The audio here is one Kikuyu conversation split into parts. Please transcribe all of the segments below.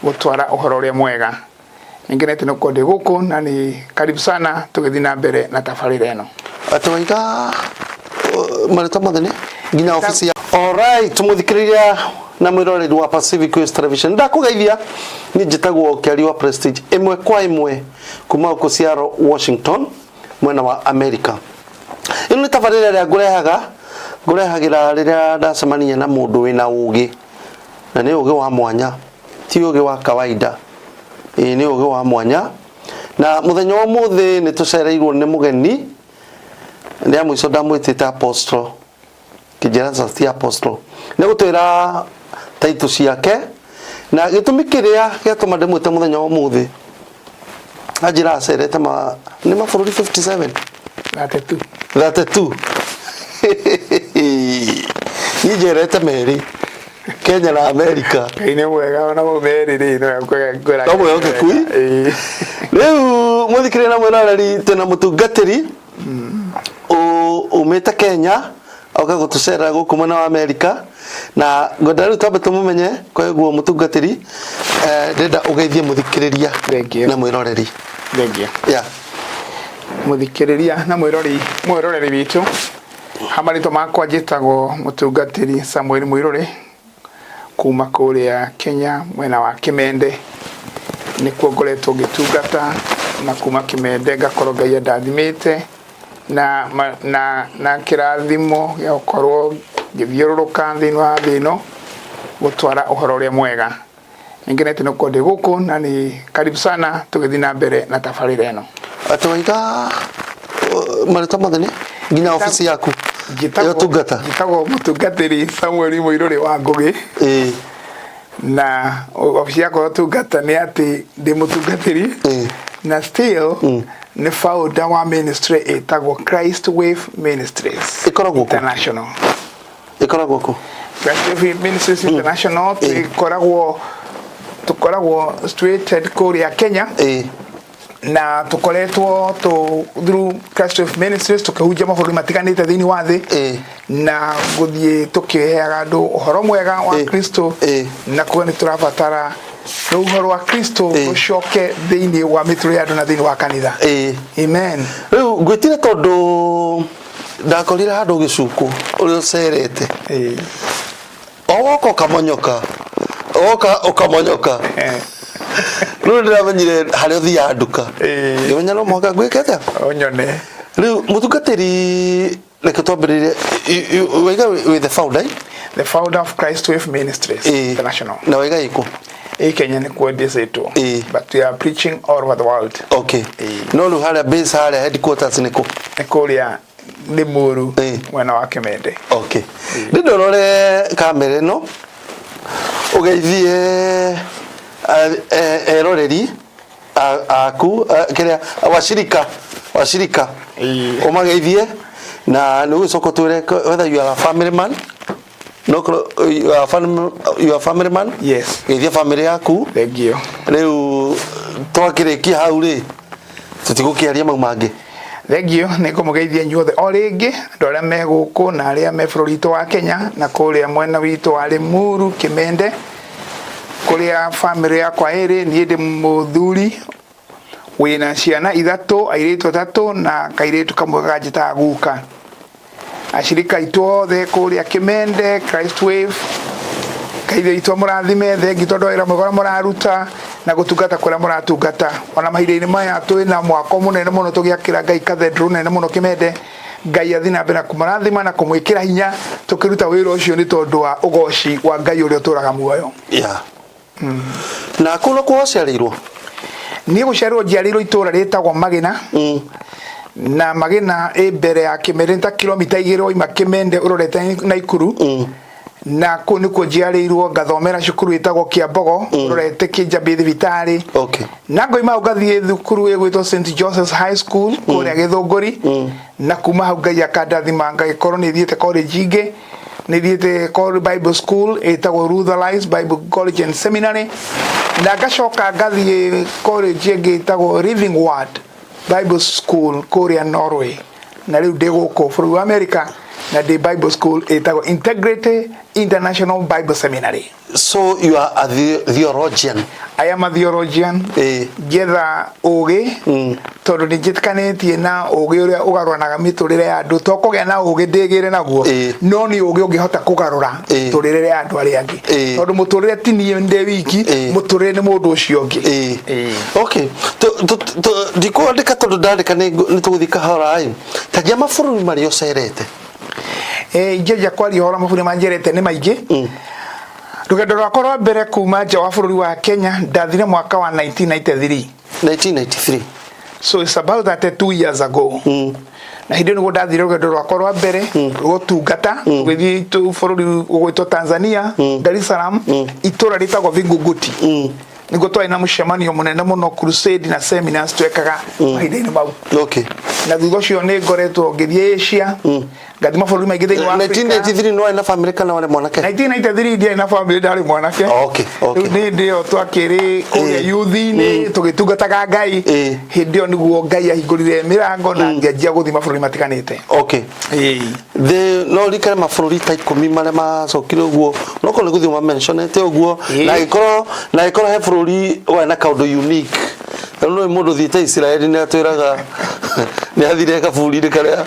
Gũtwara ũhoro ũrĩa mwega. Nĩngenete nĩ gũkorwo ndĩ gũkũ na nĩ karibu sana tũgĩthiĩ na mbere na tabarĩra ĩno. Atĩ waiga marĩtwa mothe nĩ nginya obici ya. Alright, mũthikĩrĩria na mwĩroreri wa Pacific Waves Television, ndakũgeithia. Niĩ njĩtagwo Kĩari wa Prestige, ĩmwe kwa ĩmwe kuma gũkũ Seattle, Washington, mwena wa America. Ĩno nĩ tabarĩra ĩrĩa ngũrehaga ngũrehagĩra rĩrĩa ndacemania na mũndũ wĩna ũgĩ, na nĩ ũgĩ wa mwanya, ti ũgĩ wa kawaida. Ĩĩ, nĩ ũgĩ wa mwanya. Na mũthenya wa ũmũthĩ nĩ tũcereirwo nĩ mũgeni. Rĩa mũico ndamwĩtĩte apostle, kĩnjĩra ti apostle, nĩ gũtwĩra taitũ ciake na gĩtũmi kĩrĩa gĩatũma ndĩmwĩte mũthenya wa ũmũthĩ. Anjĩra acerete ma nĩ mabũrũri 57. 32. 32. Niĩ njerete merĩ, Kenya na America. Ngai nĩ mwega, ona mau merĩ rĩ, no ngwĩra. No mwĩhokeku. Ĩĩ. Rĩu mũthikĩrĩria na mwĩroreri, twĩna mũtungatĩri umĩte Kenya oka gũtũcerera gũkũ mwena wa Amerika, na ngwenda rĩu twambe tũmũmenye. Koguo mũtungatĩri, ndĩrenda ũgeithie mũthikĩrĩria Thank you. na mwĩroreri. Thengiũ. Yeah. Mũthikĩrĩria na mwĩroreri witũ, ha marĩtwa makwa njĩtagwo mũtungatĩri Samuel Mũirũrĩ kuma kũrĩa Kenya, mwena wa Kĩmende nĩkuo ngoretwo ngĩtungata, na kuma Kĩmende ngakorwo Ngai andathimĩte na kĩrathimo gĩa gũkorwo ngĩthiũrũrũka thĩinĩ wa thĩ ĩno gũtwara ũhoro ũrĩa mwega. Nĩngenete nĩ gũkorwo ndĩ gũkũ na nĩ karibu sana tũgĩthiĩ na mbere na tabarĩra ĩno. Atĩ waiga marĩtwa mothe nĩ nginya obici yaku ya ũtungata? Njĩtagwo mũtungatĩri Samuel Mũirũrĩ wa Ngũgĩ. Na obici yakwa ya ũtungata nĩ atĩ ndĩ mũtungatĩri na still nĩ founder wa ministry ĩtagwo Christ Wave Ministries Ĩkoragwo kũ? International. Ĩkoragwo kũ? Christ Wave Ministries International tũkoragwo situated kũrĩa Kenya na tũkoretwo tũ through Christ Wave Ministries tũkĩhunjia mabũrũri matiganĩte thĩinĩ wa thĩ na gũthiĩ tũkĩheaga andũ ũhoro mwega wa Kristo na kuga nĩ tũrabatara rũhuho rwa Kristo rũcoke thĩinĩ wa mĩtũrĩre ya andũ na thĩinĩ wa kanitha. Amen. Rĩu ngwĩtire tondũ ndakorire handũ gĩcukũ ũrĩa ũcerete, o woka ũkamonyoka, woka ũkamonyoka. Rĩu ndĩramenyire harĩa ũthiaga nduka, ngĩmenya no mũhaka ngwĩke atĩa? Ũnyone. Rĩu mũtungatĩri, reke twambĩrĩrie. Waiga wĩ the founder, eh? The founder of Christ Wave Ministries International. Na waiga ĩkũ? Ĩ Kenya nĩkuo ndĩcĩtwo, but we are preaching all over the world. Okay. No rĩu harĩa base, harĩa headquarters nĩ kũ? Nĩ kũrĩa Limuru, mwena wa Kĩmende. Okay, ndĩ ndorore kamera ĩno, ũgeithie eroreri aku, kĩrĩa washirika, ũmageithie, na nĩ ũgũcoka ũtwĩre whether you are a family man. No korwo you are family man. Yes. Geithia family yaku. Thank you. Rĩu twakĩrĩkia hau rĩ, tũtigũkĩaria mau mangĩ. Thank you. Nĩ ngũmũgeithia inyuothe o rĩngĩ, andũ arĩa me gũkũ na arĩa me bũrũri witũ wa Kenya na kũrĩa mwena witũ wa Limuru, Kĩmende, kũrĩa family yakwa ĩrĩ. Niĩ ndĩ mũthuri wĩna ciana ithatũ, airĩtu atatũ na kairĩtu kamwe ganjĩtaga guka. Ashirika aitũ othe kũrĩa Kĩmende Christ Wave, Ngai witũ amũrathime. Thengi tondũ wa wĩra mwega ũrĩa mũraruta na gũtungata kũrĩa mũratungata. Ona mahinda-inĩ maya twĩna mwako mũnene mũno tũgĩakĩra Ngai cathedral nene mũno Kĩmende. Ngai athiĩ na mbere na kũmũrathima na kũmwĩkĩra hinya tũkĩruta wĩra ũcio nĩ tondũ wa ũgoci wa Ngai ũrĩa ũtũraga muoyo. Yeah. Na kũu nokuo waciarĩirwo? Niĩ gũciarĩrwo njiarĩirwo itũra rĩtagwo Magĩna, na Magĩna ĩ mbere ya Kĩmende, nĩ ta kilomita 2 waima Kĩmende ũrorete Naikuru. Na kũu nĩkuo njiarĩirwo, ngathomera cukuru ĩtagwo Kĩambogo, ũrorete Kĩnjambĩ thibitarĩ. Na ngoima hau ngathiĩ thukuru ĩgwĩtwo St Joseph's High School kũrĩa Gĩthũngũri, na kuma hau Ngai akandathima ngagĩkorwo nĩ thiĩte college ingĩ. Nĩ thiĩte Bible school ĩtagwo Lutherlines Bible College and Seminary, na ngacoka ngathiĩ college ĩngĩ ĩtagwo Living Word Bible School kũrĩa Norway, na rĩu ndĩ gũkũ bũrũri wa America na ndĩ Bible school ĩtagwo Integrity International Bible Seminary. So you are a theologian? I am a theologian. Ngetha ũgĩ, tondũ nĩ njĩtĩkanĩtie na ũgĩ ũrĩa ũgarũranaga mĩtũrĩre ya andũ. To kũgĩa na ũgĩ ndĩgĩre naguo, no nĩ ũgĩ ũngĩhota kũgarũra mĩtũrĩre ya andũ arĩa angĩ, tondũ mũtũrĩre ti niĩ ndĩ wiki, mũtũrĩre nĩ mũndũ ũcio ũngĩ. Okay, ndikwandĩka tondũ ndandĩka nĩ tũgũthiĩ kahora ĩ. Tanjia mabũrũri marĩa ũcerete. Ingĩanjia kwaria ũhoro mabũrũri manjerete nĩ maingĩ. Rũgendo rwakwa rwa mbere kuma nja wa bũrũri wa Kenya ndathire mwaka wa 1993. 1993. So it's about 32 years ago. Na hĩndĩ ĩyo nĩguo ndathire rũgendo rwakwa rwa mbere rwa ũtungata, tũgĩthiĩ bũrũri ũgwĩtwo Tanzania, Dar es Salaam, itũra rĩtagwo Vingunguti. Nĩguo twarĩ na mũcemanio mũnene mũno, crusade na seminars twekaga mahinda-inĩ mau. Na thutha ũcio nĩ ngoretwo ngĩthiĩ Asia, ngathiĩ mabũrũri maingĩ thĩinĩ wa Africa. 1993 nĩ warĩ na family kana warĩ mwanake? 1993 ndiarĩ na family, ndarĩ mwanake. Rĩu hĩndĩ ĩyo twakĩrĩ kũrĩa youth-inĩ, tũgĩtungataga Ngai. Hĩndĩ ĩyo nĩguo Ngai ahingũrire mĩrango na ngĩanjia gũthiĩ mabũrũri matiganĩte. The no rikare mabũrũri ta 10 marĩa macokire ũguo, no korwo nĩ gũthiĩ mamentionete ũguo, na angĩkorwo he bũrũri warĩ na kaũndũ unique. Rĩu nĩ mũndũ ũthiĩte Israeli nĩ atwĩraga nĩ athire kaburi-inĩ karĩa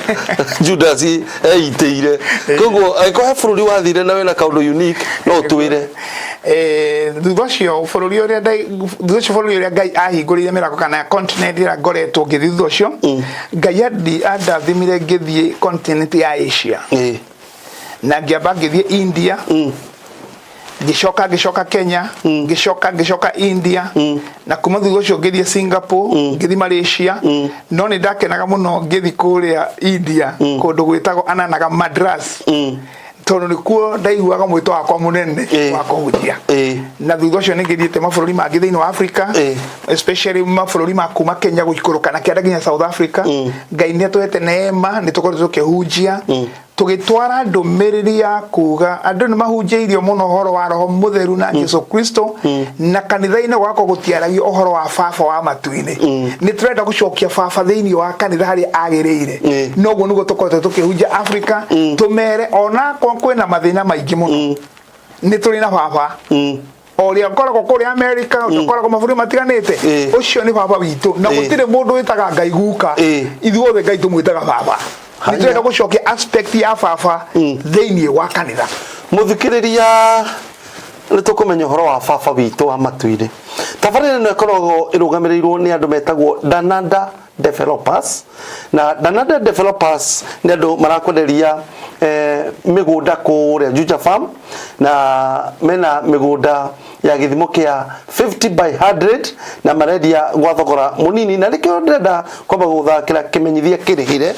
Judas eitĩire. Koguo angĩkorwo he bũrũri wathire na wĩna kaũndũ unique, no ũtwĩre. Thutha ũcio bũrũri ũrĩa thutha ũcio bũrũri ũrĩa Ngai ahingũrĩire mĩrango kana continent ĩrĩa ngoretwo ngĩthiĩ thutha ũcio, Ngai andathimire ngĩthiĩ continent ya Asia. Na ngĩamba ngĩthiĩ India, ngĩcoka ngĩcoka Kenya, ngĩcoka ngĩcoka India, na kuma thutha ũcio ngĩthiĩ Singapore, ngĩthiĩ Malaysia. No nĩ ndakenaga mũno ngĩthiĩ kũrĩa India, kũndũ gwĩtagwo Ananaga Madras, tondũ nĩkuo ndaiguaga mwĩto wakwa mũnene wa kũhunjia. Na thutha ũcio nĩ ngĩthiĩte mabũrũri mangĩ thĩinĩ wa Africa, especially mabũrũri ma kuma Kenya gũikũrũka na kĩanda nginya South Africa. Ngai nĩ atũhete neema, nĩ tũkoretwo tũkĩhunjia, tũgĩtwara ndũmĩrĩri ya kuga andũ nĩ mahunjĩirio mũno ũhoro wa Roho Mũtheru na Jesu Kristo, na kanitha-inĩ gwakwa gũtiaragio ũhoro wa baba wa matu-inĩ. Nĩ tũrenda gũcokia baba thĩinĩ wa kanitha harĩa agĩrĩire. Noguo nĩguo tũkoretwo tũkĩhunjia Africa, tũmere onakorwo kwĩna mathĩna maingĩ mũno, nĩ tũrĩ na baba o ũrĩa ngoragwo kũrĩa America, ũkoragwo mabũrũri matiganĩte. Ũcio nĩ baba witũ, na gũtirĩ mũndũ wĩtaga Ngai guka. Ithuothe Ngai tũmwĩtaga baba. Nĩ tũrenda gũcokia aspect ya baba thĩinĩ wa kanitha. Mũthikĩrĩria, nĩ tũkũmenya ũhoro wa baba witũ wa matu-inĩ. Tabarĩra ĩno ĩkoragwo ĩrũgamĩrĩirwo nĩ andũ metagwo Danada Developers, na Danada Developers nĩ andũ marakwenderia mĩgũnda kũrĩa Juja Farm, na mena mĩgũnda ya gĩthimo kĩa 50 by 100 na marendia gwa thogora mũnini, na nĩkĩo ndĩrenda kwamba gũthakĩra kĩmenyithia kĩrĩhĩre.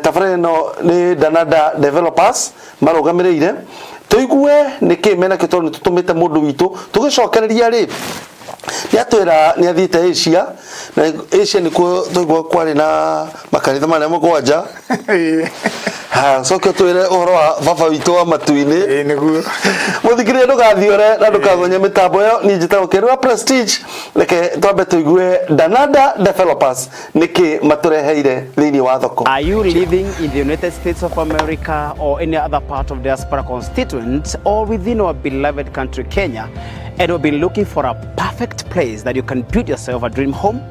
Tabarĩra ĩno nĩ Danada Developers marũgamĩrĩire. Tũigue nĩkĩ menakĩo, tondũ nĩ tũtũmĩte mũndũ witũ tũgĩcokereria rĩ, nĩ atwĩra nĩ athiĩte Asia, na Asia nĩkuo twaigua kwarĩ na makanitha marĩa 7. Ha coke ũtwĩre ũhoro wa baba witũ wa matu-inĩ. Ĩĩ, nĩguo. Mũthikĩrĩria, ndũgathiore na ndũkagonye mĩtambo ĩyo. Niĩ njĩtagwo Kĩrua Prestige. Reke twambe tũigue Danada Developers nĩkĩ matũreheire thĩinĩ wa thoko. Are you living in the United States of America or any other part of diaspora constituent or within our beloved country Kenya, and have been looking for a perfect place that you can build yourself a dream home?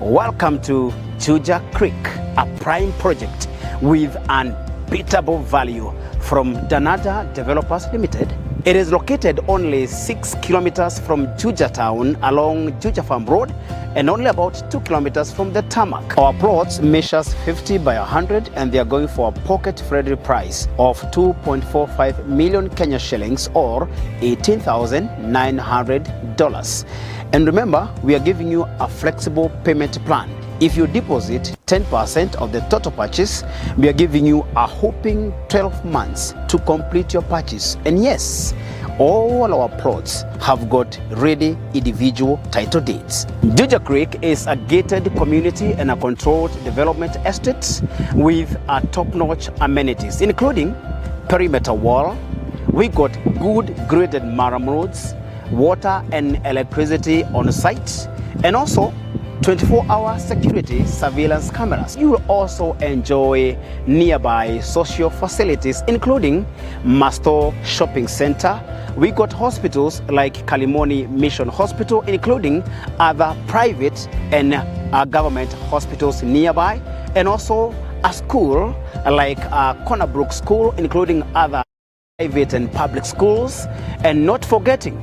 Welcome to Juja Creek, a prime project with unbeatable value from Danada Developers Limited. It is located only 6 kilometers from Juja town along Juja Farm Road and only about 2 kilometers from the tarmac. Our plots measures 50 by 100 and they are going for a pocket-friendly price of 2.45 million Kenya shillings or $18,900. And remember, we are giving you a flexible payment plan. If you deposit 10% of the total purchase, we are giving you a whopping 12 months to complete your purchase. And yes, all our plots have got ready individual title deeds. Juja Creek is a gated community and a controlled development estate with a top-notch amenities, including perimeter wall. We got good graded murram roads, water and electricity on site, and also 24-hour security surveillance cameras. You will also enjoy nearby social facilities, including Masto Shopping Center. We got hospitals like Kalimoni Mission Hospital, including other private and government hospitals nearby, and also a school like Corner Brook School, including other private and public schools, and not forgetting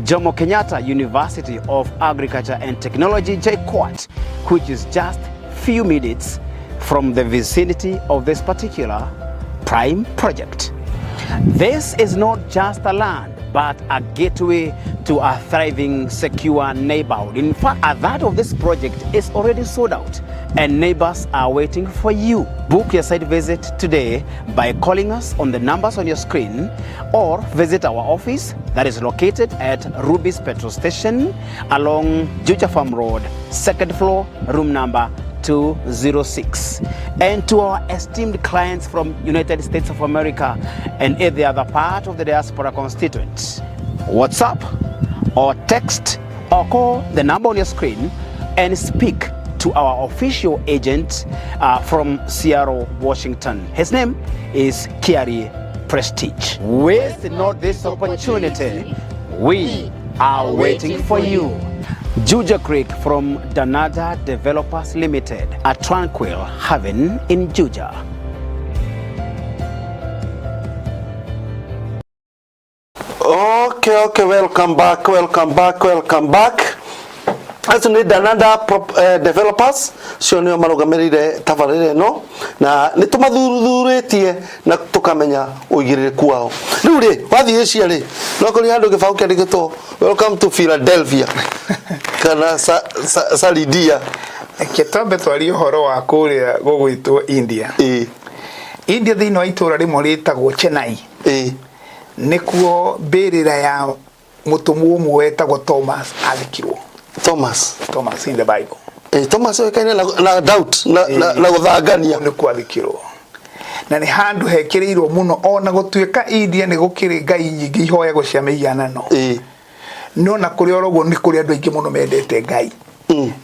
Jomo Kenyatta University of Agriculture and Technology, JKUAT, which is just few minutes from the vicinity of this particular prime project. This is not just a land, but a gateway to a thriving, secure neighborhood. In fact, a third of this project is already sold out and neighbors are waiting for you. Book your site visit today by calling us on the numbers on your screen or visit our office that is located at Rubis Petrol Station along Juja Farm Road, second floor, room number 206. And to our esteemed clients from United States of America and every other part of the diaspora constituent, WhatsApp or text or call the number on your screen and speak to our official agent from Seattle, Washington. His name is Kiari Prestige. Waste not this opportunity. We are waiting for you. Juja Creek from Danada Developers Limited, a tranquil haven in Juja. Okay, welcome back, welcome back, welcome back. Acio nĩ Danada Developers, cio nĩo marũgamĩrĩire tabarĩra ĩno na nĩ tũmathuthurĩtie na tũkamenya ũigĩrĩrĩku wao. Rĩu rĩ, wathiĩ Asia rĩ, no kũrĩ handũ gĩbaũ kĩandĩkĩtwo welcome to Philadelphia kana Salidia. Reke twambe twarie ũhoro wa kũrĩa gũgwĩtwo India. India thĩinĩ wa itũra rĩmwe rĩtagwo Chennai. Nĩkuo mbĩrĩra ya mũtũmwo ũmwe wetagwo Thomas athikirwo. Thomas. Thomas in the Bible. Thomas oĩkaine na doubt na gũthangania. Nĩkuo athikirwo. Na nĩ handũ hekĩrĩirwo mũno ona gũtuĩka India nĩ gũkĩrĩ ngai nyingĩ ihoyagwo cia mĩhianano. No na kũrĩ oro ũguo nĩ kũrĩ andũ aingĩ mũno mendete Ngai.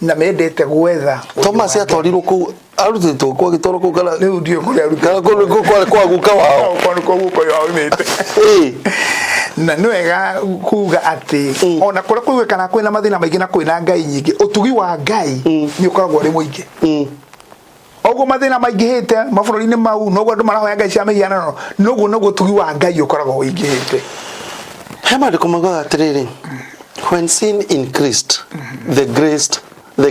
Na mendete gwetha ũndũ Thomas wa atwarirwo kũu, arutĩtwo kũ agĩtwarwo kũu kana Rĩu ndiũĩ kũrĩa arutĩtwo. Kana kũu nĩkuo kwarĩ kwa guka wao. Kũu nĩkuo guka wao oimĩte. Na nĩ wega kuga atĩ ona kũrĩa kũiguĩkanaga kwĩna mathĩna maingĩ na kwĩna ngai nyingĩ, ũtugi wa Ngai nĩ ũkoragwo ũrĩ mũingĩ. Oguo mathĩna maingĩhĩte mabũrũri-inĩ mau, noguo andũ marahoya ngai cia mĩhianano, noguo noguo ũtugi wa Ngai ũkoragwo ũingĩhĩte. He maandĩko maugaga atĩrĩrĩ, when sin increased, the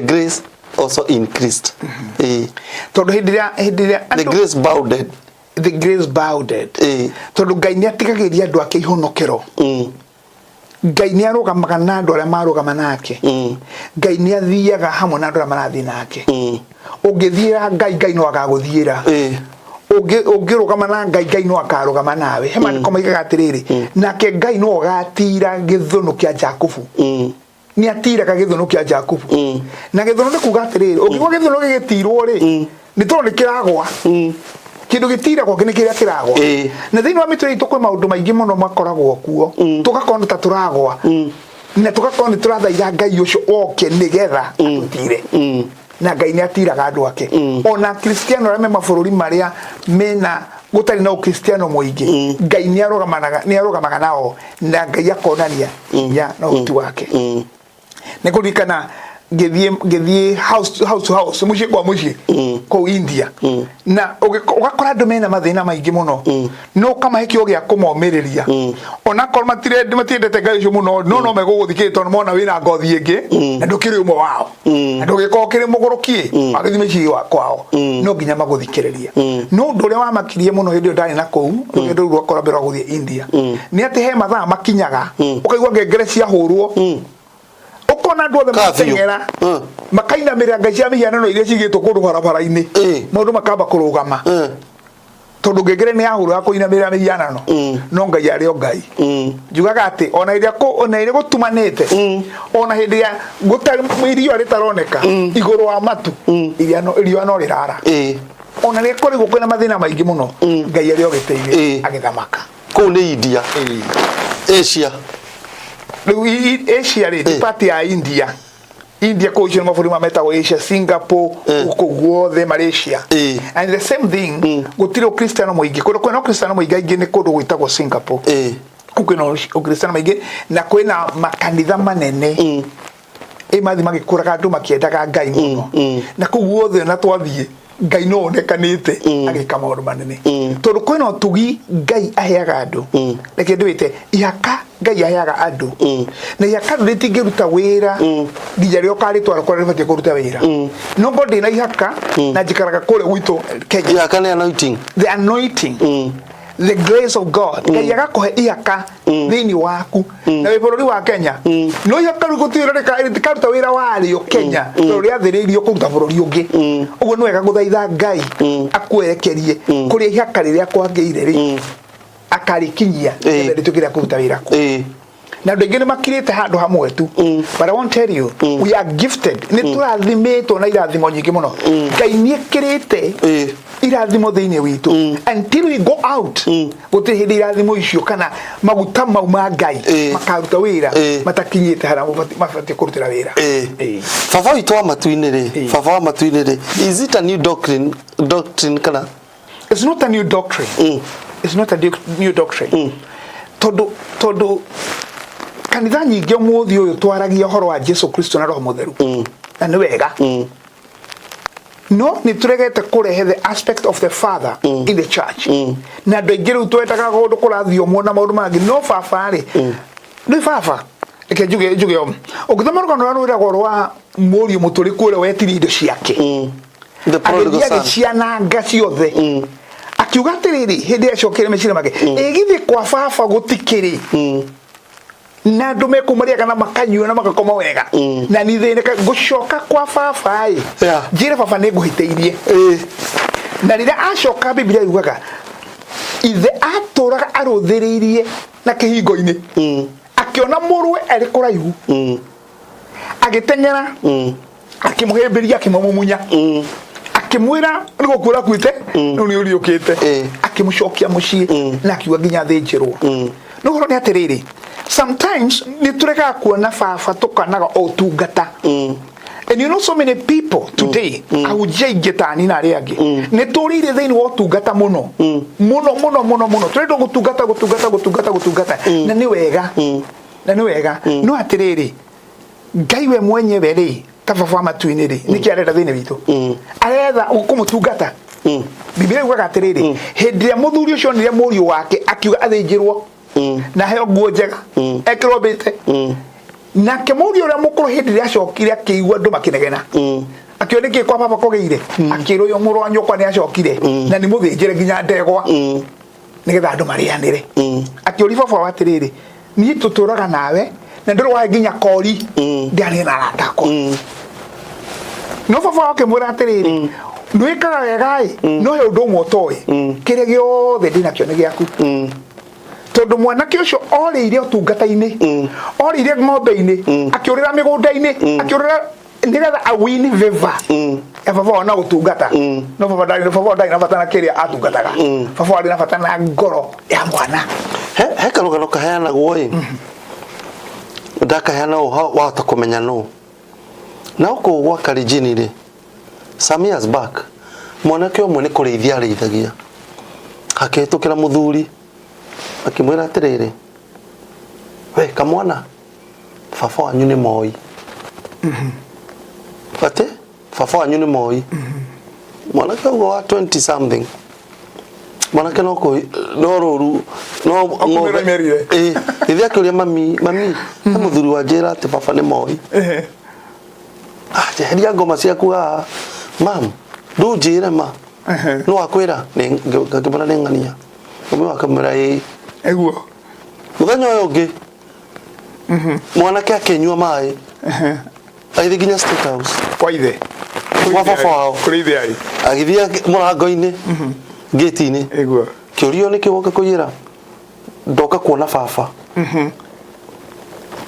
grace also increased. Tondũ hĩndĩ ĩrĩa The andũ grace bounded. The grace bounded. Tondũ Ngai nĩ atigagĩria andũ ake ihonokero. Ngai nĩ arũgamaga na andũ arĩa marũgama nake. Ngai nĩ athiaga hamwe na andũ arĩa marathiĩ nake. Ũngĩthiĩra Ngai, Ngai no agagũthiĩra. Ũngĩrũgama na Ngai, Ngai no akarũgama nawe. He maandĩko maigaga atĩrĩrĩ, nake Ngai no agatira gĩthũnũ kĩa Jakubu. Nĩ atiraga gĩthũnũ kĩa Jakubu. Na gĩthũnũ nĩ kuga atĩrĩrĩ, ũngĩgwa gĩthũnũ gĩgĩtirwo rĩ, nĩ tondũ nĩ kĩragwa. Kĩndũ gĩtiragwo nĩ kĩrĩa kĩragwa. Na thĩinĩ wa mĩtũrĩre itũ kwĩ maũndũ maingĩ mũno makoragwo kuo. Tũgakorwo nĩ ta tũragwa. Na tũgakorwo nĩ tũrathaitha Ngai ũcio oke nĩgetha atũtire. Na Ngai nĩ atiraga andũ ake. Ona Kristiano arĩa me mabũrũri marĩa mena gũtarĩ na ũkristiano mũingĩ, Ngai nĩ arũgamaga nao na Ngai akonania hinya na ũhoti wake. Nĩ kũririkana ngĩthiĩ house to house, mũciĩ kwa mũciĩ, kũu India. Na ũgakora andũ mena mathĩna maingĩ mũno. No ũkamahe kĩo gĩa kũmomĩrĩria. Onakorwo matiendete Ngai ũcio mũno, no megũgũthikĩrĩria tondũ mona wĩna ngothi ĩngĩ, na ndũkĩrĩ ũmwe wao. Na ndũgĩkorwo ũkĩrĩ mũgũrũki, wagĩthiĩ mĩciĩ kwao. No nginya magũthikĩrĩrie. No ũndũ ũrĩa wamakirie mũno hĩndĩ ĩyo ndarĩ na kũu, rũgendo rũu rwakwa rwa mbere rwa gũthiĩ India, nĩ atĩ he mathaa makinyaga, ũkaigua ngengere ciahũrwo. Ũkona andũ othe Curfew. mateng'era, makainamĩrĩra ngai cia mĩhianano iria cigĩtwo kũndũ barabara-inĩ. Maũndũ makamba kũrũgama. Tondũ ngengere nĩ yahũrwo ya kũinamĩrĩra mĩhianano. No Ngai arĩ o Ngai. Njugaga atĩ ona ĩrĩa ona ĩrĩa gũtumanĩte, ona hĩndĩ ya gũtarĩ riũa rĩtaroneka, igũrũ wa matu, riũa no rĩrara. Ona rĩrĩa kũrĩ kwĩna mathĩna maingĩ mũno, Ngai arĩ o gĩtĩ-inĩ, agĩthamaka. Kũu nĩ India. Asia. Rĩu Asia rĩ, nĩ part ya India. India kũu icio nĩ mabũrũri ma metagwo Asia, Singapore, kũu guothe Malaysia. And the same thing, gũtirĩ ũkristiano mũingĩ kũndũ kwĩna ũkristiano mũingĩ aingĩ nĩ kũndũ gwĩtagwo Singapore. Kũu kwĩna ũkristiano mũingĩ na kwĩna makanitha manene ĩ mathi magĩkũraga andũ makĩendaga Ngai mũno, na kũu guothe na twathiĩ Ngai no onekanĩte agĩka maũndũ manene tondũ kwĩna ũtugi Ngai aheaga andũ. Reke ndĩwĩte ihaka Ngai aheaga andũ, na ihaka rĩu rĩtingĩruta wĩra nginya rĩrĩa ũkarĩtwara kũrĩa rĩbatiĩ kũruta wĩra. No ngorwo ndĩna ihaka na njikaraga kũrĩa gwitũ Kenya. Ihaka nĩ anointing. The anointing, the grace of God. Ngai agakũhe ihaka thĩinĩ waku na wĩ bũrũri wa Kenya, no ihaka rĩu gũtirĩ rĩtikaruta wĩra warĩo Kenya tondũ rĩathĩrĩirio kũruta bũrũri ũngĩ. Ũguo nĩ wega gũthaitha Ngai akwerekerie kũrĩa ihaka rĩrĩa kwagĩire rĩ akarĩkinyia nĩgetha rĩtuĩke rĩa kũruta wĩra kuo. Na andũ aingĩ nĩ makirĩte handũ hamwe tu, but I want to tell you, we are gifted. Nĩ tũrathimĩtwo na irathimo nyingĩ mũno. Ngai nĩ ekĩrĩte irathimo thĩinĩ witũ. Until we go out, gũtirĩ hĩndĩ irathimo icio kana maguta mau ma Ngai makaruta wĩra matakinyĩte harĩa mabatiĩ kũrutĩra wĩra. Baba witũ wa matu-inĩ rĩ, baba wa matu-inĩ rĩ, is it a new doctrine kana? It's not a new doctrine. It's not a new doctrine. Tondũ kanitha nyingĩ ũmũthĩ ũyũ twaragia ũhoro wa Jesu Kristo na Roho Mũtheru, na nĩ wega, no nĩ tũregete kũrehe the aspect of the Father in the church. Na andũ aingĩ rĩu twendaga kũndũ kũrathiomwo na maũndũ mangĩ, no baba rĩ, nĩ baba. Reke njuge o ũngĩthoma rũgano rũrĩa rwĩragwo rwa mũriũ mũtũrĩku ũrĩa wetirie indo ciake, The prodigal agĩthiĩ son. Agĩciananga ciothe, akiuga atĩrĩrĩ, hĩndĩ acokire meciria make, ĩgithĩ kwa baba gũtikĩrĩ na andũ mekũu marĩaga na makanyua na magakoma wega, na nithĩnĩka ngũcoka kwa baba ĩ, njĩre baba nĩ ngũhĩtĩirie. Na rĩrĩa acoka, Biblia yugaga ithe atũraga arũthĩrĩirie na kĩhingo-inĩ, akĩona mũrũwe arĩ kũraihu, agĩteng'era, akĩmũhĩmbĩria, akĩmũmumunya, akĩmwĩra nĩ gũkua ũrakuĩte, rĩu nĩ ũriũkĩte. Akĩmũcokia mũciĩ na akiuga nginya thĩnjĩrwo. No ũhoro nĩ atĩrĩrĩ, sometimes nĩ tũregaga kuona baba, tũkanaga o ũtungata. And you know, so many people today, ahunjia aingĩ tani na arĩa angĩ, nĩ tũrĩire thĩinĩ wa ũtungata mũno mũno mũno mũno mũno. Tũrenda gũtungata, gũtungata, gũtungata, gũtungata, na nĩ wega, na nĩ wega. No atĩrĩrĩ, Ngai we mwenyewe rĩ, ta baba wa matu-inĩ rĩ, nĩkĩ arenda thĩinĩ witũ? Aretha kũmũtungata. Biblia yugaga atĩrĩrĩ, hĩndĩ ĩrĩa mũthuri ũcio onire mũriũ wake, akiuga athĩnjĩrwo na aheo nguo njega, ekĩrwo mbĩte. Nake mũriũ ũrĩa mũkũrũ, hĩndĩ ĩrĩa acokire, akĩigua andũ makĩnegena, akĩona nĩkĩ kwa baba kũgĩire, akĩrwo ũyũ mũrũ wa nyũkwa nĩ acokire na nĩ mũthĩnjĩre nginya ndegwa nĩgetha andũ marĩanĩre. Akĩũria baba wao atĩrĩrĩ, niĩ tũtũraga nawe na ndũrĩ wahe nginya kori ndĩarĩe na arata akwa. No baba wao akĩmwĩra atĩrĩrĩ, ndwĩkaga wega ĩ, no he ũndũ ũmwe ũtoĩ, kĩrĩa gĩothe ndĩnakĩo nĩ gĩaku. Tondũ mwanake ũcio orĩire ũtungata-inĩ, orĩire ng'ombe-inĩ, akĩũrĩra mĩgũnda-inĩ, akĩũrĩra nĩgetha awini favor ya baba wao na gũtungata. No baba wao ndarĩ na bata na kĩrĩa atungataga. Baba wao arĩ na bata na ngoro ya mwana. He karũgano kaheanagwo ĩ, ndakaheana ũũ wahota kũmenya nũ. Na gũkũ gwa Kalenjin rĩ, some years back, mwanake ũmwe nĩ kũrĩithia arĩithagia, akĩhĩtũkĩra mũthuri, akĩmwĩra atĩrĩrĩ, "We kamwana, baba wanyu nĩ Moi." Atĩ baba wanyu nĩ Moi. Mwanake ũguo wa 20 something, mwanake no kũ no rũru no Okumĩra imerire. Ĩ gĩthiĩ akĩũria mami, "Mami, he mũthuri wa njĩra atĩ baba nĩ Moi." "Ah, njeheria ngoma ciaku haha, mam, ndũnjĩre ma." No akwĩra ngĩmwĩra nĩ ng'ania mami wakamwĩra ĩĩ. Ĩguo. Mũthenya ũyũ ũngĩ mwanake akĩnyua maĩ, agĩthiĩ nginya State House. Kwa ithe. Kwa baba wao. Kũrĩ ithe arĩ. Agĩthiĩ mũrango-inĩ, gate-inĩ. Kĩũrio nĩkĩ woka kũiyĩra? "Ndoka kuona baba."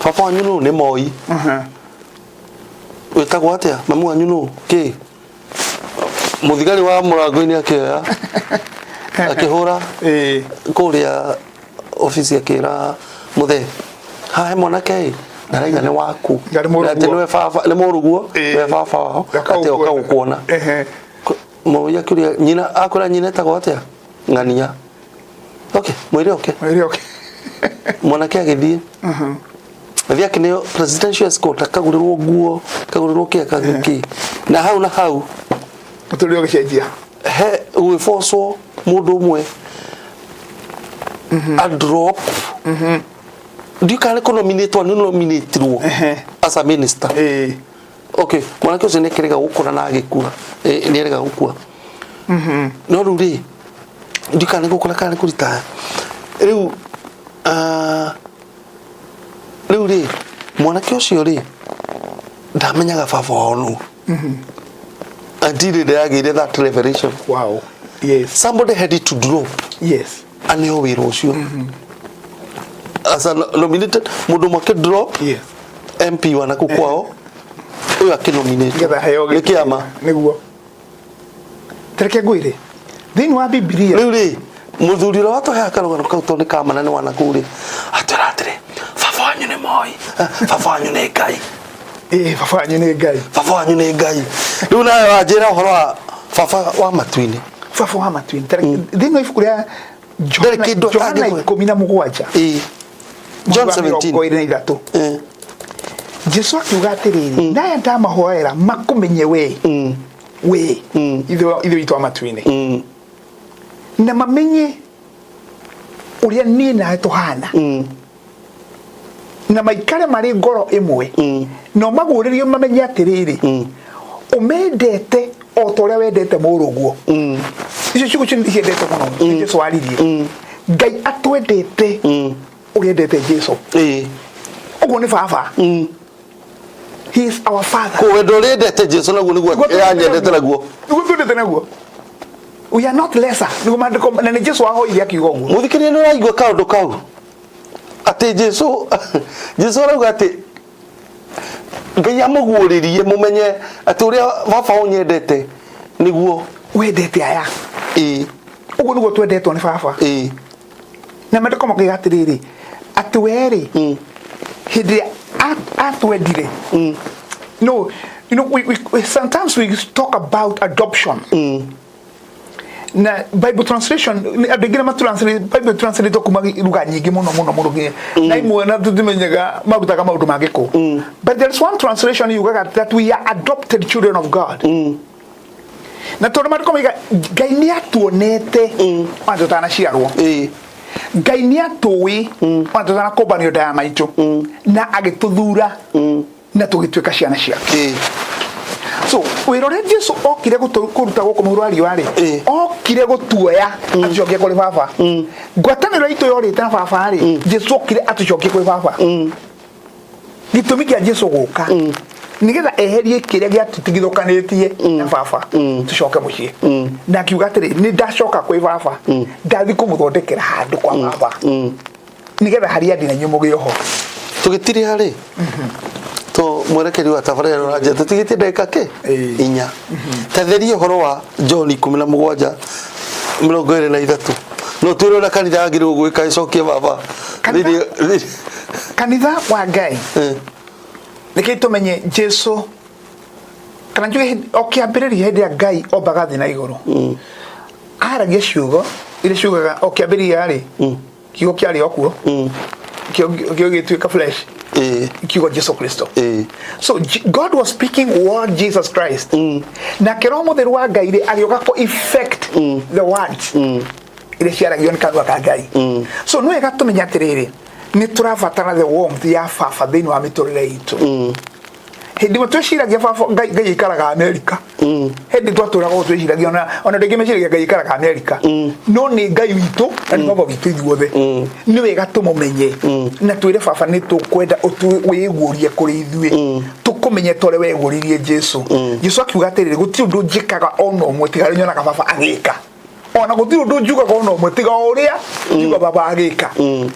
"Baba wanyu nũ?" "Nĩ Moi." "Wĩtagwo atĩa? Mamu wanyu nũ?" Kĩ mũthigari wa mũrango-inĩ akĩoya, akĩhũra kũrĩa obici, akĩra mũthee, "Haha he mwanake ĩ Ndaraiga nĩ waku. Nga nĩ mũrũguo. Atĩ nĩwe baba, nĩ mũrũguo, Ĩĩ. nĩwe baba wao, atĩ oka gũkuona. Ehe. Mũria kĩũria nyina akwĩra nyina etagwo atĩa? Ng'ania. Okay, mwĩre oke. Mwĩre oke. Mwanake agĩthiĩ. Agĩthiĩ akĩneo presidential escort, akagũrĩrwo nguo, akagũrĩrwo kĩ, akagũrĩrwo kĩ. Na hau na hau Mũtũrĩre ũgĩcenjia. He gwĩbocwo mũndũ ũmwe a drop ndiũ kana nĩ kũnominĩtwo nĩ nominĩtirwo as a minister. Ĩĩ. Okay, mwanake ũcio nĩ akĩrega gũkũra na agĩkua. Nĩ arega gũkua, no rĩu rĩ, ndiũ kana nĩ gũkũra kana nĩ kũritaya rĩu. Ah, rĩu rĩ, mwanake ũcio rĩ, ndamenyaga baba wao nũ until rĩrĩa yagĩire that revelation. Wow. Yes. Somebody had to drop aneo wĩra ũcio as a nominated mũndũ ũmwe akĩ drop MP wa nakũ kwao ũyũ akĩ nominate Nĩgetha aheo nĩ kĩama. Nĩguo. Tareke ngwĩre. Thĩinĩ wa Bibilia. Rĩu rĩ, mũthuri ũrĩa watũheaga karũgano kau tondũ nĩ kamana nĩ wa nakũu rĩ, atwĩra atĩrĩ, "Baba wanyu nĩ Moi, baba wanyu nĩ Ngai." Ĩĩ, baba wanyu nĩ Ngai. Baba wanyu nĩ Ngai. Rĩu nawe wanjĩra ũhoro wa baba wa matu-inĩ. Baba wa matu-inĩ. Tareke thĩinĩ wa ibuku rĩa Ndarĩ kĩndũ Johana atangĩkũhe. 17. Ĩĩ, John Mũhari wa 17. 23. Jesu akiuga atĩrĩrĩ, naya ndamahoera makũmenye we, we ithe witũ wa matu-inĩ, na mamenye ũrĩa niĩ nawe tũhana, na maikare marĩ ngoro ĩmwe, na ũmaguũrĩrie mamenye atĩrĩrĩ, ũmendete o ta ũrĩa wendete mũrũguo. Icio ciugo icio nĩciendete mũno. Nĩ Jesu aririe. Ngai atwendete ũrĩa endete Jesu. Ũguo nĩ baba. He is our father. Kũ wendo ũrĩa endete Jesu naguo nĩguo yanyendete naguo. Nĩguo twendete naguo. We are not lesser. Nĩguo maandĩko, na nĩ Jesu ahoire akiuga ũguo. Mũthikĩrĩria, nĩ ũraigua kaũndũ kau atĩ Jesu arauga atĩ Ngai amũguũrĩrie mũmenye atĩ ũrĩa baba ũnyendete nĩguo wendete aya. Ũguo nĩguo twendetwo nĩ baba. Na maandĩko makoiga atĩrĩrĩ, atĩ we-rĩ, hĩndĩ ĩrĩa atwendire. No, you know, we sometimes we talk about adoption. Na Bible translation, andũ aingĩ nĩ Bible translate kuma lugha nyingĩ mũno mũno mũno nginya na imwe na tũtimenyaga marutaga maũndũ mangĩ kũ. But there is one translation yugaga that we are adopted children of God. Na tondũ maandĩko moiga Ngai nĩ atuonete ona tũtanaciarwo. Ngai nĩ atũĩ ona tũtanakũmbanio nda ya maitũ, na agĩtũthura na tũgĩtuĩka ciana ciake. So wĩra ũrĩa Jesu okire kũruta gũkũ mũhuro wa riũa rĩ, okire gũtuoya atũcokie kũrĩ baba. Ngwatanĩro itũ yorĩte na baba rĩ, Jesu okire atũcokie kũrĩ baba. Gĩtũmi kĩa Jesu gũka nĩgetha eherie kĩrĩa gĩatũtigithũkanĩtie na baba, tũcoke mũciĩ. Na akiuga atĩrĩ, "Nĩ ndacoka kwĩ baba, ndathi kũmũthondekera handũ kwa baba, nĩgetha harĩa ndĩ na inyuĩ mũgĩe ho." Tũgĩtirĩha rĩ, to mwerekeri wa tabarĩra ũranjĩra tũtigĩtie ndagĩka kĩ 4. Tatheria ũhoro wa John 17:23, no twĩre ũrĩa kanitha yagĩrĩirwo gwĩka ĩcokie baba. Kanitha wa Ngai, nĩkĩo tũmenye Jesu, kana njuge o kĩambĩrĩria, hĩndĩ ya Ngai ombaga thĩ na igũrũ, aragia ciugo iria ciugaga, o kĩambĩrĩria rĩ, kiugo kĩarĩ o kuo, kiugo gĩtuĩka flesh, kiugo Jesu Kristo. So God was speaking word, Jesus Christ, nake Roho Mũtheru wa Ngai rĩ, agĩũka kũ effect the words iria ciaragio nĩ kanua ka Ngai. So nĩ wega tũmenye atĩrĩrĩ, nĩ tũrabatara the warmth ya baba thĩinĩ wa mĩtũrĩre itũ. Hĩndĩ ĩmwe twĩciragia baba Ngai aikaraga Amerika. Hĩndĩ twatũraga ũguo twĩciragia, ona andũ aingĩ meciragia Ngai aikaraga Amerika, no nĩ Ngai witũ na nĩ baba witũ ithuothe. Nĩ wega tũmũmenye na twĩre baba nĩ tũkwenda wĩguũrie kũrĩ ithuĩ, tũkũmenye ta ũrĩa weguũririe Jesu. Jesu akiuga atĩrĩrĩ, "Gũtirĩ ũndũ njĩkaga ona ũmwe tiga ũrĩa nyonaga baba agĩka, ona gũtirĩ ũndũ njugaga ona ũmwe tiga o ũrĩa njuga baba agĩka."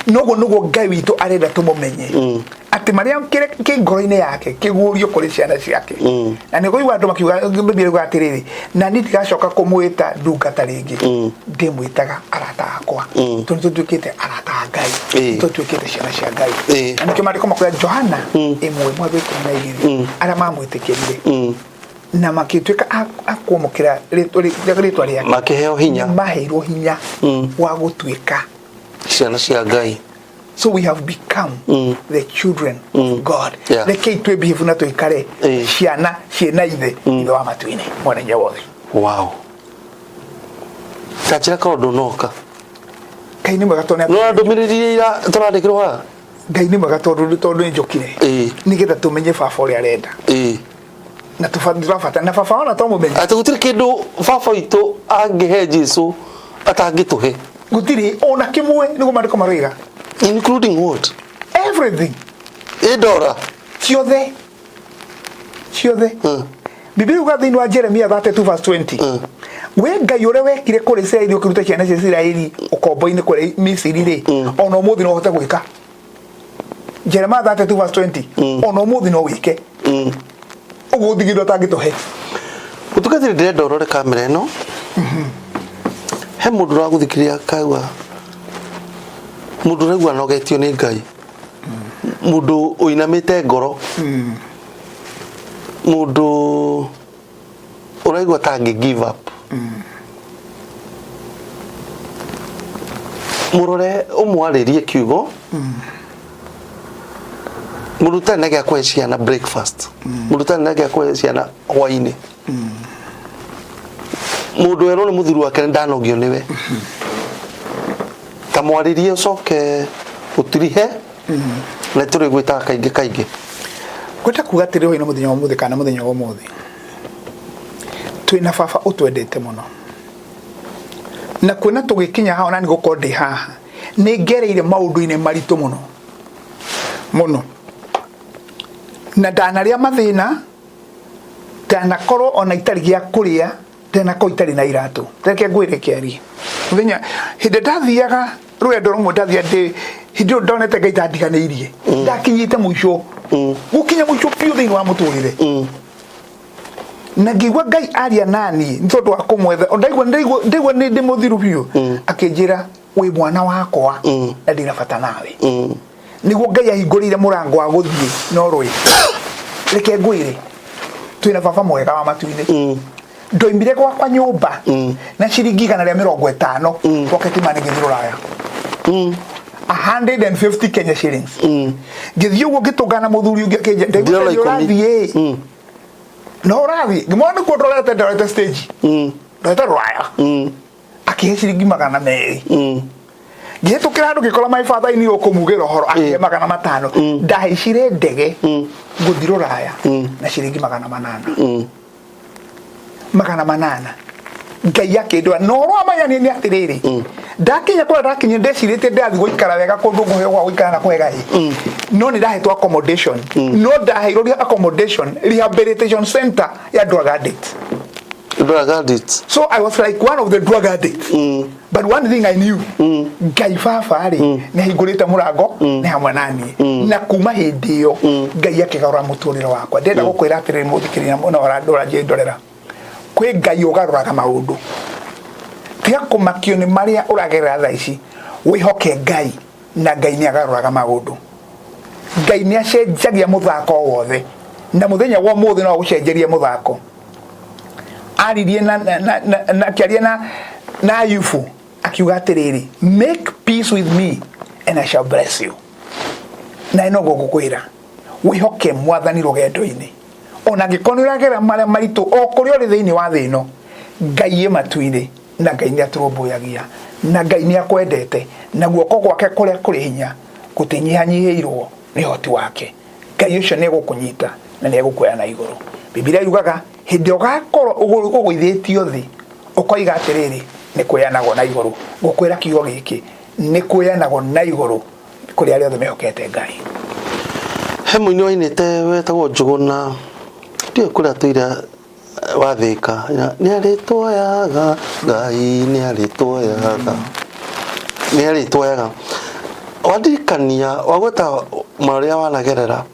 Noguo nĩguo Ngai witũ arenda tũmũmenye. Atĩ marĩa kĩ ngoro-inĩ yake kĩguũrio kũrĩ ciana ciake. Na nĩ kũigua andũ makiuga, Bibilia ĩrugaga atĩrĩrĩ, na niĩ ndigacoka kũmwĩta ndungata rĩngĩ, ndĩmwĩtaga arata akwa, tondũ nĩ tũtuĩkĩte arata a Ngai, nĩ tũtuĩkĩte ciana cia Ngai. Na nĩkĩo maandĩko makwĩra Johana 1:12, arĩa mamwĩtĩkĩrire na magĩtuĩka a kwamũkĩra rĩtwa rĩake, makĩheo hinya, maheirwo hinya wa gũtuĩka ciana cia Ngai. So we have become the children of God. Rekei twĩbehave na tũikare ciana ciĩna ithe, ithe wa matu-inĩ, mwene hinya wothe. Wow, tanjĩra korwo ndũnoka. Ngai nĩ mwega tondũ no ndũmĩrĩri iria tũrandĩkĩrwo haha. Ngai nĩ mwega tondũ nĩ njũkire nĩgetha tũmenye baba ũrĩa arenda na tũbata na baba ona twamũmenya. Atĩ gũtirĩ kĩndũ baba witũ angĩhe Jesu atangĩtũhe. Gũtirĩ ona kĩmwe, nĩguo maandĩko maroiga. Including what? Everything. Ĩ ndora. Ciothe, ciothe. Biblia yuga thĩinĩ wa Jeremia 32 verse 20, we Ngai ũrĩa wekire kũrĩ Isiraeli ũkĩruta ciana cia Isiraeli ũkombo-inĩ kũrĩa Misiri rĩ, ona ũmũthĩ no ũhote gwĩka. Jeremiah 32 verse 20, ona ũmũthĩ no wĩke. Ũguo gũtirĩ kĩndũ atangĩtũhe. Mũtungatĩri, ndĩrenda ũrore kamera ĩno. He mũndũ ũragũthikĩrĩria akaigua, mũndũ ũraigua anogetio nĩ Ngai, mũndũ ũinamĩte ngoro, mũndũ ũraigua ta angĩ give up. Mũrore, ũmwarĩrie kiugo. Mũndũ ũtarĩ na gĩa kũhe ciana breakfast, mũndũ ũtarĩ na gĩa kũhe ciana hwainĩ, mũndũ werwo nĩ mũthuri wake nĩ ndanogio nĩwe, ta mwarĩrie ũcoke ũtirihe na tũrĩ gwĩtaga kaingĩ kaingĩ. Ngwenda kuga atĩrĩ, hwaĩ-inĩ mũthenya wa ũmũthĩ kana mũthenya wa ũmũthĩ, twĩna baba ũtwendete mũno, na kuona tũgĩkinya haha, ona nĩ gũkorwo ndĩ haha, nĩ ngereire maũndũ-inĩ maritũ mũno mũno, na ndanarĩa mathĩna, ndanakorwo ona itarĩ gĩa kũrĩa, ndanakorwo itarĩ na iratũ. Reke ngwĩre kĩarie, mũthenya hĩndĩ ndathiaga rũgendo rũmwe, ndathia ndĩ hĩndĩ ĩyo ndonete Ngai tandiganĩirie, ndakinyĩte mũico, gũkinya mũico biũ thĩinĩ wa mũtũrĩre, na ngĩigua Ngai aria nani nĩ tondũ wa kũmwetha. Ndaigua nĩ ndĩ mũthiru biũ, akĩnjĩra, "Wĩ mwana wakwa na ndĩna bata nawe." Nĩguo Ngai ahingũrĩire mũrango wa gũthiĩ Norway. Reke ngwĩre, twĩna baba mwega wa matu-inĩ. Ndoimire gwakwa nyũmba na ciringi 150 pocket money, ngĩthiĩ rũraya, 150 Kenya shillings. Ngĩthiĩ ũguo, ngĩtũngana na mũthuri ũngĩ, akĩnjĩra, "Ndaigua Ndĩrona nĩ 10." ũrathiĩ no ũrathiĩ." Ngĩmwona nĩkuo ndorete, ndorete stage, ndorete rũraya. Akĩhe ciringi 200. Ngĩhĩtũkĩra handũ, ngĩkora my father in law, kũmugĩra ũhoro, akĩhe 500. Ndahaicire ndege gũthiĩ rũraya na ciringi 800, 800. Ngai akĩndwara na ũhoro wa mayani nĩ atĩrĩrĩ, ndakinya kũrĩa ndakinya, ndecirĩtie ndĩrathiĩ gũikara wega kũndũ ngũheo gwa gũikara na kwega ĩ, no nĩ ndahetwo accommodation, no ndaheirwo accommodation rehabilitation center ya drug addict. Drug addicts. So I was like one of the drug addicts. But one thing I knew, Ngai baba rĩ, nĩ ahingũrĩte mũrango, nĩ hamwe na niĩ. Na kuma hĩndĩ ĩyo Ngai akĩgarũra mũtũrĩre wakwa. Ndĩrenda gũkwĩra atĩrĩrĩ, mũthikĩrĩria mũno ũranjĩndorera, kwĩ Ngai ũgarũraga maũndũ. Tiga kũmakio nĩ marĩa ũragerera thaa ici, wĩhoke Ngai, na Ngai nĩ agarũraga maũndũ. Ngai nĩ acenjagia mũthako o wothe, na mũthenya wa ũmũthĩ no agũcenjerie mũthako. Aririe na akĩaria na Ayubu, akiuga atĩrĩrĩ, "Make peace with me and I shall bless you." Na noguo ngũkwĩra, wĩhoke Mwathani rũgendo-inĩ, ona angĩkorwo nĩ ũragera marĩa maritũ o kũrĩa ũrĩ thĩinĩ wa thĩ ĩno. Ngai ĩ matu-inĩ, na Ngai nĩ atũrũmbũyagia, na Ngai nĩ akwendete, na guoko gwake kũrĩa kũrĩ hinya gũtinyihanyihĩirwo nĩ ũhoti wake. Ngai ũcio nĩ egũkũnyita na nĩ egũkuoya na igũrũ. Bibilia yugaga hĩndĩ ũgakorwo ũgũithĩtio thĩ, ũkoiga atĩrĩrĩ, nĩ kwĩyanagwo na igũrũ. Ngũkwĩra kiugo gĩkĩ, nĩ kwĩyanagwo na igũrũ kũrĩ arĩa othe mehokete Ngai. He mũini wainĩte wetagwo Njũgũna, ndiũĩ kũrĩa atũire, wathĩka, nĩ arĩtuoyaga Ngai, nĩ arĩtuoyaga, nĩ arĩtuoyaga. Wandirikania wagweta Marĩa wanagerera,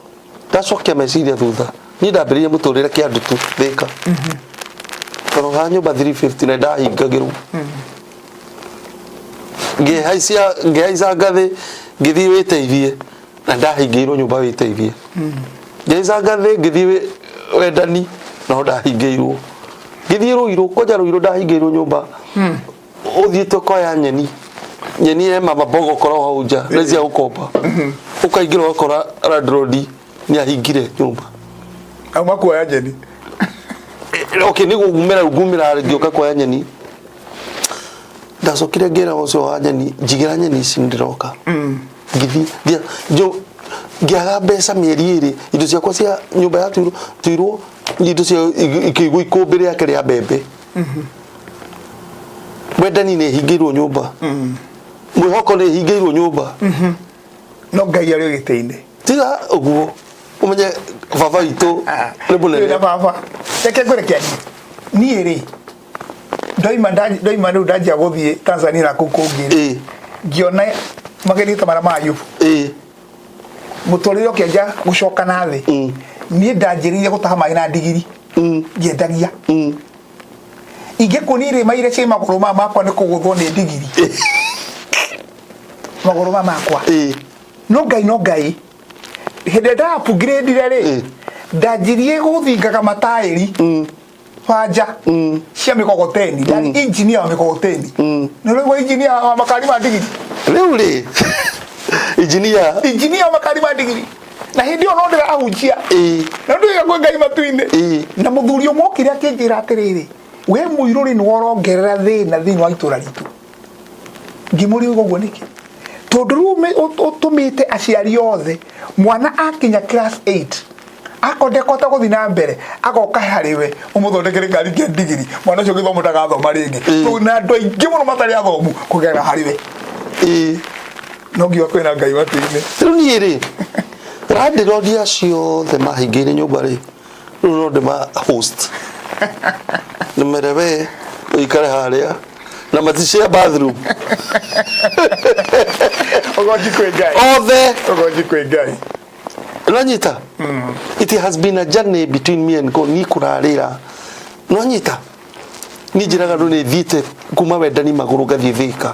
ndacokia meciria thutha, niĩ ndambĩrĩirie mũtũrĩre kĩandutu Thĩka, tondũ ha nyũmba 350 na ndahingagĩrwo, ngĩhaicia ngĩhaica ngathĩ ngĩthiĩ wĩteithie, na ndahingĩirwo nyũmba wĩteithie. Ngĩhaica ngathĩ ngĩthiĩ wendani, no ndahingĩirwo. Ngĩthiĩ Rũirũ, kwanja Rũirũ ndahingĩirwo nyũmba, ũthiĩte ũkoya nyeni, nyeni he mama mboga ũkoragwo hau nja na cia gũkomba, ũkaingĩra ũgakora landlord nĩ ahingire nyũmba. Auma kuoya nyeni. Okay, nĩ gũgumĩra ngumĩra ngĩũka kuoya nyeni. Ndacokire ngĩra ũcio wa nyeni, njigĩra nyeni ici ndĩroka. Ngĩthiĩ ngĩaga mbeca mĩeri 2, indo ciakwa cia nyũmba ya tuirwo, indo cia ikĩigwo ikũmbĩ rĩake rĩa mbembe. Wendani nĩ hingĩirwo nyũmba, mwĩhoko nĩ hingĩirwo nyũmba. No Ngai arĩ gĩtĩ-inĩ. Tiga ũguo, ũmenye baba witũ nĩ mũnene. Na baba, reke ngwĩre kĩani, niĩ rĩ ndoima ndoima rĩu ndanjia gũthiĩ Tanzania na kũu kũngĩ rĩ, ngĩona magerio ta marĩa ma Ayubu, mũtũrĩre ũkĩanjia gũcoka na thĩ. Niĩ ndanjĩrĩirie gũtaha maĩ na ndigiri, ngĩendagia. Ingĩkuonia irĩma iria ciĩ magũrũ maya makwa nĩ kũgũthwo nĩ ndigiri, magũrũ maya makwa. No Ngai, no Ngai, hĩndĩ ĩrĩa ndapungirĩndire rĩ, ndanjirie gũthingaga mataĩri, banja cia mĩkokoteni. Ndarĩ engineer wa mĩkokoteni. Nĩ ũraigua, engineer wa makari ma ndigiri. Rĩu rĩ, injinia. Engineer wa makari ma ndigiri, na hĩndĩ ĩyo no ndĩrahunjia, na ndũiga kwĩ Ngai matu-inĩ. Na mũthuri ũmwe okire akĩnjĩra atĩrĩrĩ, "We mũirũrĩ, nĩ worongerera thĩna thĩinĩ wa itũra ritũ." Ngĩmũria, "Ũguo nĩkĩ?" "Tondũ rĩu ũtũmĩte aciari othe, mwana akinya class 8 akorwo ndekũhota gũthiĩ na mbere, agoka harĩ we ũmũthondekere ngari kĩa ndigiri. Mwana ũcio gĩthomo ndagathoma rĩngĩ." Tondũ na andũ aingĩ mũno matarĩ athomu kũgerera harĩ we. No ngiuga kwĩna Ngai matu-inĩ. Rĩu niĩ rĩ, landlord acio othe mahingĩire nyũmba rĩ, rĩu no ndĩma host, ndĩmere, "We ũikare harĩa," na matishare bathroom. Ũgoci kwĩ Ngai. Othe. Ũgoci kwĩ Ngai. Nonyita, it has been a journey between me and God. Ni kũrarĩra, nonyita, niĩ njĩraga andũ nĩ thiĩte kuma Wendani magũrũ ngathiĩ Thĩka.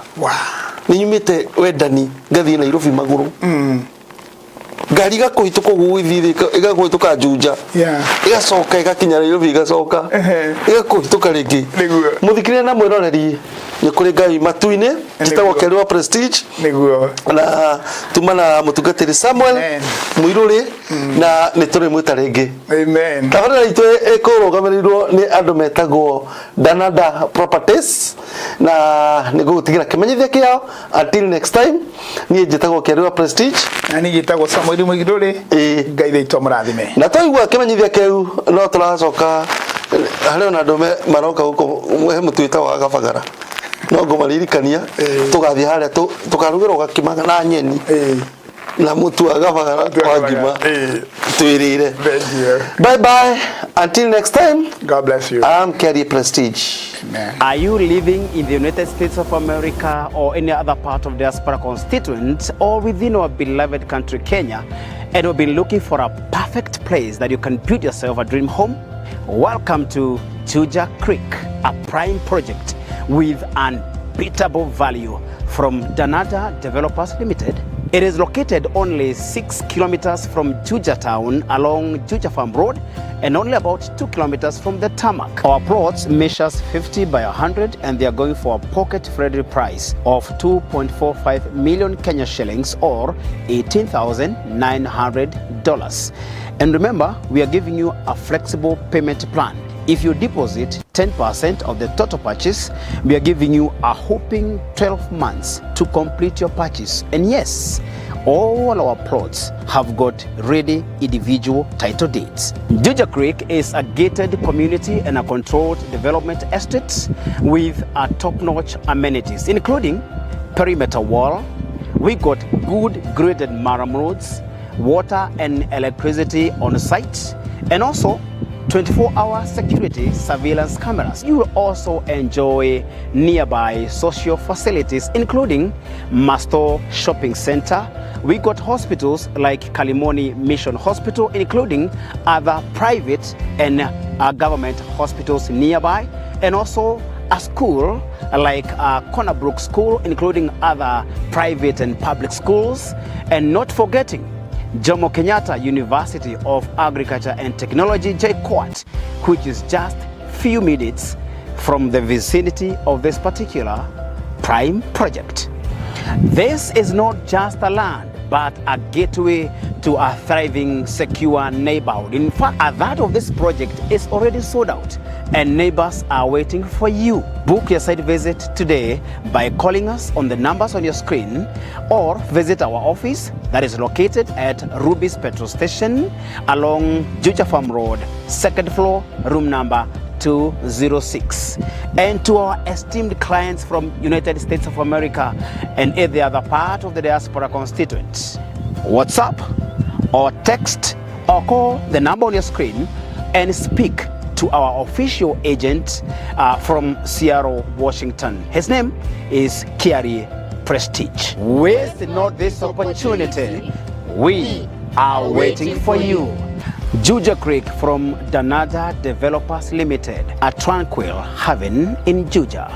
Nĩ nyumĩte Wendani ngathiĩ Nairobi magũrũ, ngari igakũhĩtũka ũguo gũgĩthiĩ Thĩka, ĩgakũhĩtũka Juja, ĩgacoka ĩgakinya Nairobi, ĩgacoka ĩgakũhĩtũka rĩngĩ. Mũthikĩrĩria na mwĩroreri, nĩ kũrĩ Ngai matu-inĩ. Njĩtagwo Kerĩ wa Prestige. Na tuma na mũtungatĩri Samuel Amen. Mũirũrĩ, na nĩ tũrĩmwĩta rĩngĩ. Amen. Tabarĩra itũ ĩkũrũgamĩrĩirwo nĩ andũ metagwo Danada Properties, na nĩ ngũgũtigĩra kĩmenyithia kĩao. Until next time, niĩ njĩtagwo Kerĩ wa Prestige. Na niĩ njĩtagwo Samuel Mũirũrĩ. Ngai witũ amũrathime. Na twaigua kĩmenyithia kĩu, no tũracoka harĩ ona andũ maroka gũkũ, he mũtu wĩtagwo wa gabagara, no ngũmaririkania tũgathiĩ harĩa tũkarugĩrwo gakima na nyeni na mũtu wa gabagara wa ngima twĩrĩre. Thank you. Bye bye until next time. God bless you. I'm Kerry Prestige. Amen. Are you living in the United States of America or any other part of diaspora constituent or within our beloved country Kenya, and have been looking for a perfect place that you can build yourself a dream home? Welcome to Juja Creek, a prime project with unbeatable value from Danada Developers Limited. It is located only 6 kilometers from Juja town along Juja Farm Road and only about 2 kilometers from the tarmac. Our plots measures 50 by 100 and they are going for a pocket-friendly price of 2.45 million Kenya shillings or $18,900. And remember, we are giving you a flexible payment plan. If you deposit 10% of the total purchase, we are giving you a whopping 12 months to complete your purchase. And yes, all our plots have got ready individual title deeds. Juja Creek is a gated community and a controlled development estate with a top-notch amenities, including perimeter wall. We got good graded murram roads, water and electricity on site, and also 24-hour security surveillance cameras. You will also enjoy nearby social facilities, including Masto Shopping Center. We got hospitals like Kalimoni Mission Hospital, including other private and government hospitals nearby, and also a school like Corner Brook School, including other private and public schools, and not forgetting Jomo Kenyatta University of Agriculture and Technology, JKUAT, which is just few minutes from the vicinity of this particular prime project. This is not just a land, but a gateway to a thriving, secure neighborhood. In fact, a third of this project is already sold out, and neighbors are waiting for you. Book your site visit today by calling us on the numbers on your screen or visit our office that is located at Rubis Petrol Station along Juja Farm Road, second floor, room number 206. And to our esteemed clients from United States of America and every other part of the diaspora constituent, WhatsApp or text or call the number on your screen and speak to our official agent from Seattle, Washington. His name is Kiari Prestige. Waste not this opportunity. We are waiting for you. Juja Creek from Danada Developers Limited, a tranquil haven in Juja.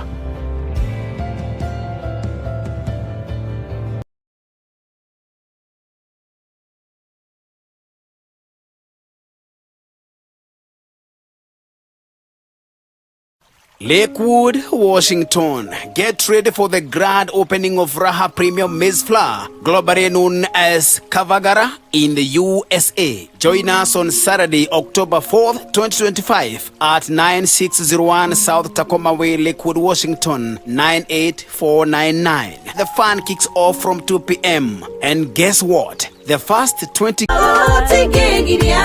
Lakewood, Washington. Get ready for the grand opening of Raha Premium Maize Flour, globally known as Kavagara in the USA. Join us on Saturday, October 4th, 2025 at 9601 South Tacoma Way, Lakewood, Washington, 98499. The fun kicks off from 2 p.m. And guess what? The first 20 Gũtingĩgiria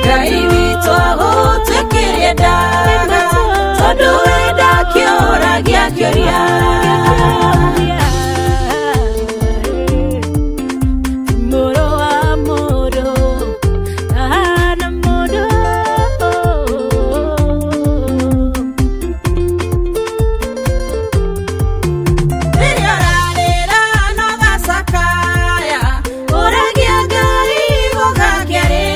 Ngai witũ agũtuĩkĩrie ndaga tondũ we ndakĩũragia kĩũria. Mũrũ wa mũndũ ahana mũndũ. Rĩrĩa ũrarĩra na ũgacakaya ũragia Ngai gũgakĩa rĩ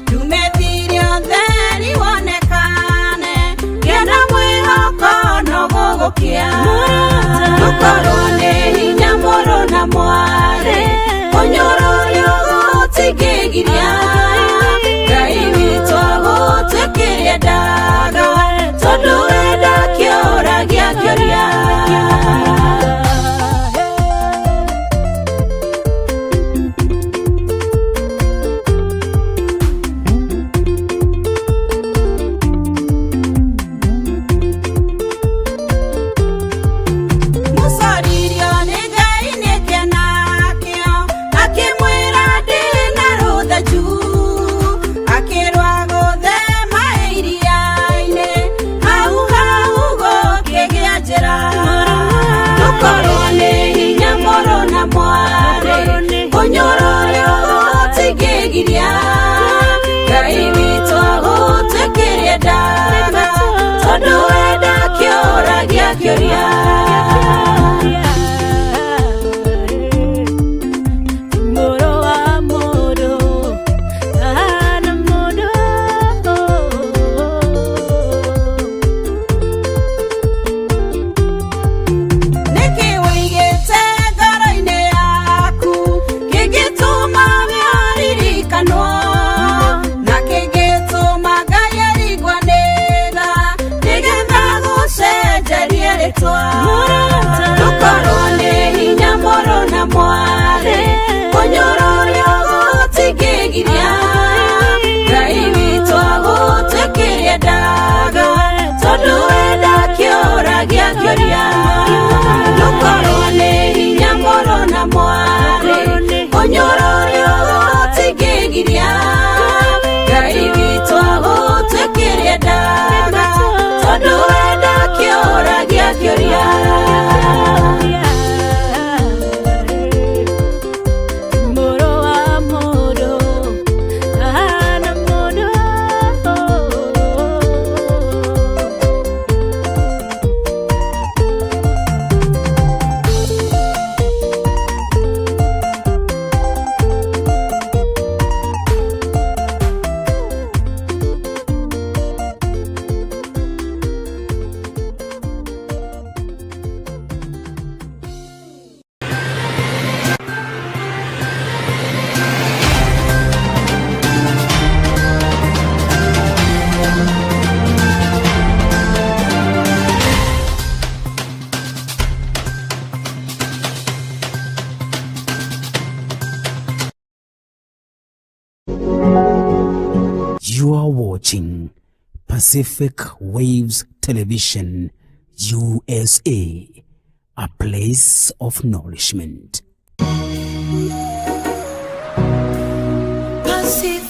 ndume thirĩ ũtheri wonekane gĩa na mwĩhoko no gũgũkĩa ndũkorwo nĩ hinya mũrũ na mwarĩ ũnyũrũrio gũtingĩgiria Ngai witũ agũtuĩkĩrie ndaga tondũ we ndakĩũragia kĩũria. Mũcoririo nĩ Ngai nĩkĩ nakĩo akĩmwĩra ndĩ na rũthanju akĩrwa gũthe maĩ iria-inĩ hau hau gũkĩgĩa njĩra ndũkorwo nĩ hinya mũrũ na mwarĩ ũnyũrũrio gũtingĩgiria Ngai witũ agũtuĩkĩrie ndaga tondũ we ndakĩũragia kĩũria. Mũrũ wa mũndũ ahana mũndũ. Nĩkĩ wĩigĩte ngoro-inĩ yaku kĩngĩtũma wĩririkanwo na kĩngĩtũma Ngai arigwo nĩ tha nĩgetha gũcenjerie rĩtwa? You are watching Pacific Waves Television, USA, a place of nourishment. Pacific.